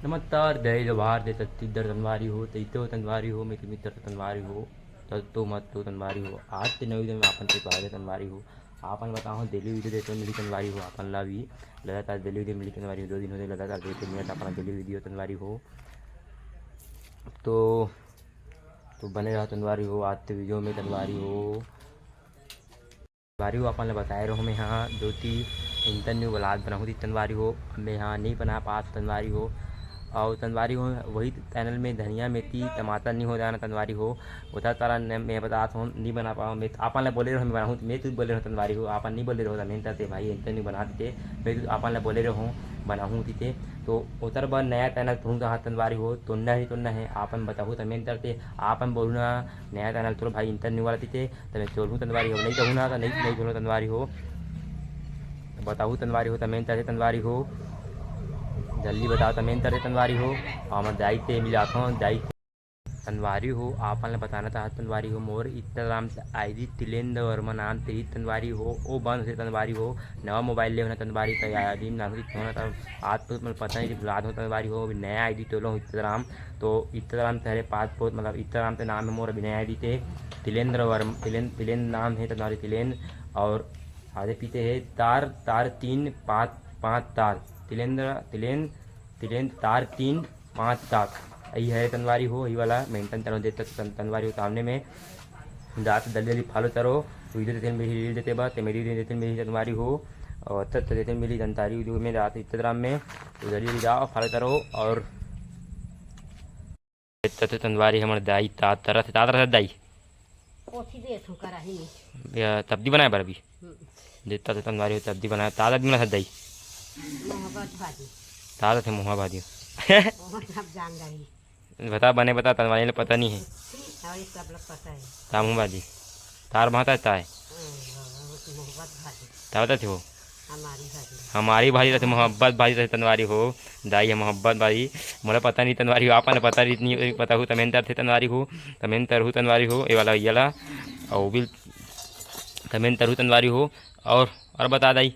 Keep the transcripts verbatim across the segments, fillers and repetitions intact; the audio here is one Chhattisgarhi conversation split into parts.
मत्तर दे जो भार दे तत्ती दर तनवारी हो, तैते हो तनवारी हो, मैं तो मित्र तनवारी हो, तत्तो मत तो तनवारी हो। आज ते नवी दिन में आपन पे पावे तनवारी हो। आपन बताओ, daily video देते मिली तनवारी हो, आपन ला भी लगातार daily video मिली तनवारी हो, दो दिन हो गए लगातार देते मिलत आपन daily video तनवारी हो। तो, तो बने रहो तनवारी हो, आज ते video में तनवारी हो। तनवारी हो, आपन ला बताए रहो, मैं हाँ जो ती interview वाला आज बनाहूँ ती तनवारी हो, मैं हाँ नहीं बना पास तनवारी हो। और तनवारी हो, वही channel में धनिया मेथी टमाटर नहीं हो जाना तनवारी हो, उधर तारा ने मैं बतात हूँ, नहीं बना पाओ। मैं आपन ला बोले रहो, मैं बनाहूँ, मैं तो बोले रहो तनवारी हो, आपन नहीं बोले रहो, तमें तरते भाई interview बना देते, मैं तो आपन ला बोले रहो, बनाहूँ तीते। तो उतर बर नया channel तुम कहाँ तनवारी हो, तोड़ना ही तोड़ना है, आपन बताहू तमें तरते, आपन बोलू ना, नया channel तोर भाई interview वाला तीते, तमें चोलहू तनवारी हो, नहीं कहू ना, तो नहीं, नहीं चोलहू तनवारी हो, बताहू तनवारी हो, तमें तरते तनवारी हो, जल्दी बताओ, तमें तरते तनवारी हो, और मैं दाई ते मिलात हूँ, दाई तनवारी हो, आपन ला बताना चाहत तनवारी हो, मोर Instagram से ID तिलेंद्र वर्मा नाम ते ही तनवारी हो, ओ बंद से तनवारी हो, नवा mobile ले होना तनवारी, तो ID में नाम से होना था, आज तो मतलब पता नहीं कि भुला दो तनवारी हो, अभी नया ID टोलो Instagram, तो Instagram से हरे पास बहुत मतलब Instagram से नाम है मोर अभी नया ID ते तिलेंद्र वर्मा, तिलेंद्र, तिलेंद्र नाम है तनवारी तिलेंद्र, और आधे पीते है तार, तार तीन पाँच, पाँच तार, तिलेंद्र, तिलेंद्र, तिलेंद्र तार तीन पाँच सात। यही है तनवारी हो, यही वाला मेंटेन तनो देता तन-, तनवारी हो सामने में। दांत दली दली follow तरो, video देते मेरी reel देते बा, ते मेरी reel देते मेरी तनवारी हो, और तत देते मेरी दंतारी video में दांत Instagram में, तो दली दली जाओ, follow तरो, और तत तनवारी हमर दाई तात तरह से, तात तरह से दाई। पोथी देत हूँ कराही में। या तब्दी बनाए बर अभी? हम्म। देता तो तंदवारी हो तब्दी बनाए। ताजा भी बना था दही। मोहब्बत भाजी। ताजा थे मोहा भाजी। मोहब्बत आप जान रही। बता बने बता तंदवारी ले पता नहीं है। और ये सब लोग पता है। तामू भाजी। तार भाता है ताए। हम्म, मोहब्बत भाजी। तावता थे वो। हमारी भाजी। हमारी भाजी रहते मोहब्बत भाजी रहते तंदवारी हो। दाई है मोहब्बत भाजी। मोला पता नहीं तंदवारी हो, आपन पता नहीं, नहीं पता हो, तमेंतर थे तंदवारी हो, तमेंतर हो तंदवारी हो, ये वाला, ये वाला, और भी तमेंतर हो तंदवारी हो। और, और बता दाई।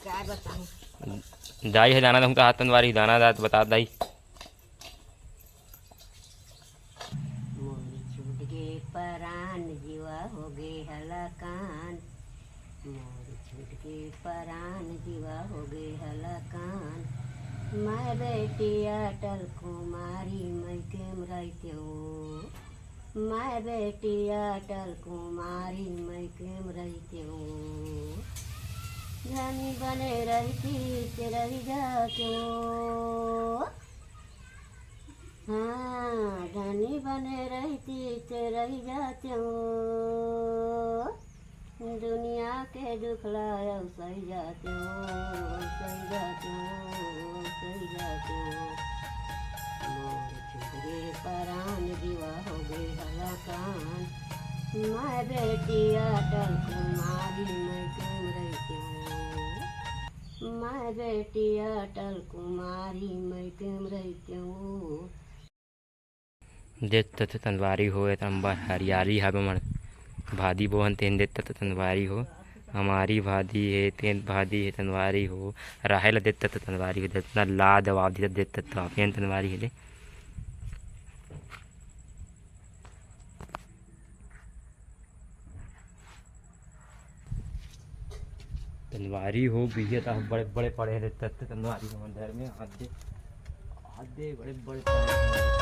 क्या बताऊं? दाई है दाना दूं तो हाथ तंदवारी, दाना दात बता दाई। मोर छूट गे परान, जीवा हो गे हलाकान। मोर छूट गे परान, जीवा हो गे हलाकान। मैं बेटी अटल कुमारी, मैं केम रहितेंव। मैं बेटी अटल कुमारी, मैं केम रहितेंव। धनी बने रहितीस, रहि जातेंव। हाँ, धनी बने रहितीस, रहि जातेंव। दुनिया के दुख ला अउ सहि जातेंव, सहि जातेंव, सहि जातेंव। मोर छूट गे परान, जीवा हो गे हलाकान। मैं बेटी अटल कुमारी, मैं केम रहितेंव। मैं बेटी अटल कुमारी, मैं केम रहितेंव। देत तो तंदवारी हो, एतन बर हरियाली हवे, हमर भादी बोहन तेन देत तो तंदवारी हो, हमारी भादी है, तेन भादी है तंदवारी हो, राहे ला देत तो तंदवारी हो, जितना ला दवा देत तो पेन तंदवारी है ले। तंदवारी हो बिहिया त बड़े बड़े पड़े रहते तंदवारी हो अंदर में हाथ दे, हाथ दे बड़े बड़े पड़े रहते।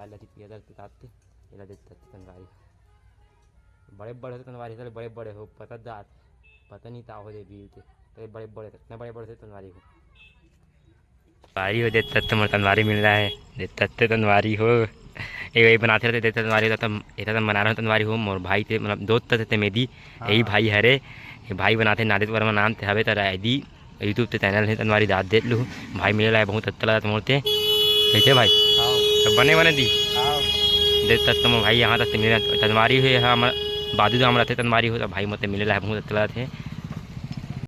लचित पिया दर पितात ते, एला देत तत्ते तनवारी। बड़े बड़े होते तनवारी, साले बड़े बड़े हो, पता दात, पता नहीं ता हो दे बील ते, तेरे बड़े बड़े, इतना बड़े बड़े से तनवारी हो। तनवारी हो, देत तत्ते मोर तनवारी मिल रहा है, देत तत्ते तनवारी हो। ए, वही बनाते रहते, देत तनवारी हो, तब एता तन बना रहा हूँ तनवारी हो, मोर भाई थे, मतलब, दोस्त थे, थे मेदी, यही हाँ। भाई हरे, ये भाई बनाते, नादित वर्मा नाम ते हवे, तर आईडी YouTube ते चैनल हे तनवारी दात देत लू। भाई मिले लाए बहुत अच्छा लगा मोर ते। कैसे भाई? हाँ। सब बने बने दी? हाँ। देत तत्ते मोर भाई यहाँ तक ते मिले तनवारी हुए, हाँ, हमर बादू धाम रहते तनवारी हो, तो भाई मोर ते मिले लाए बहुत अच्छा लगा थे।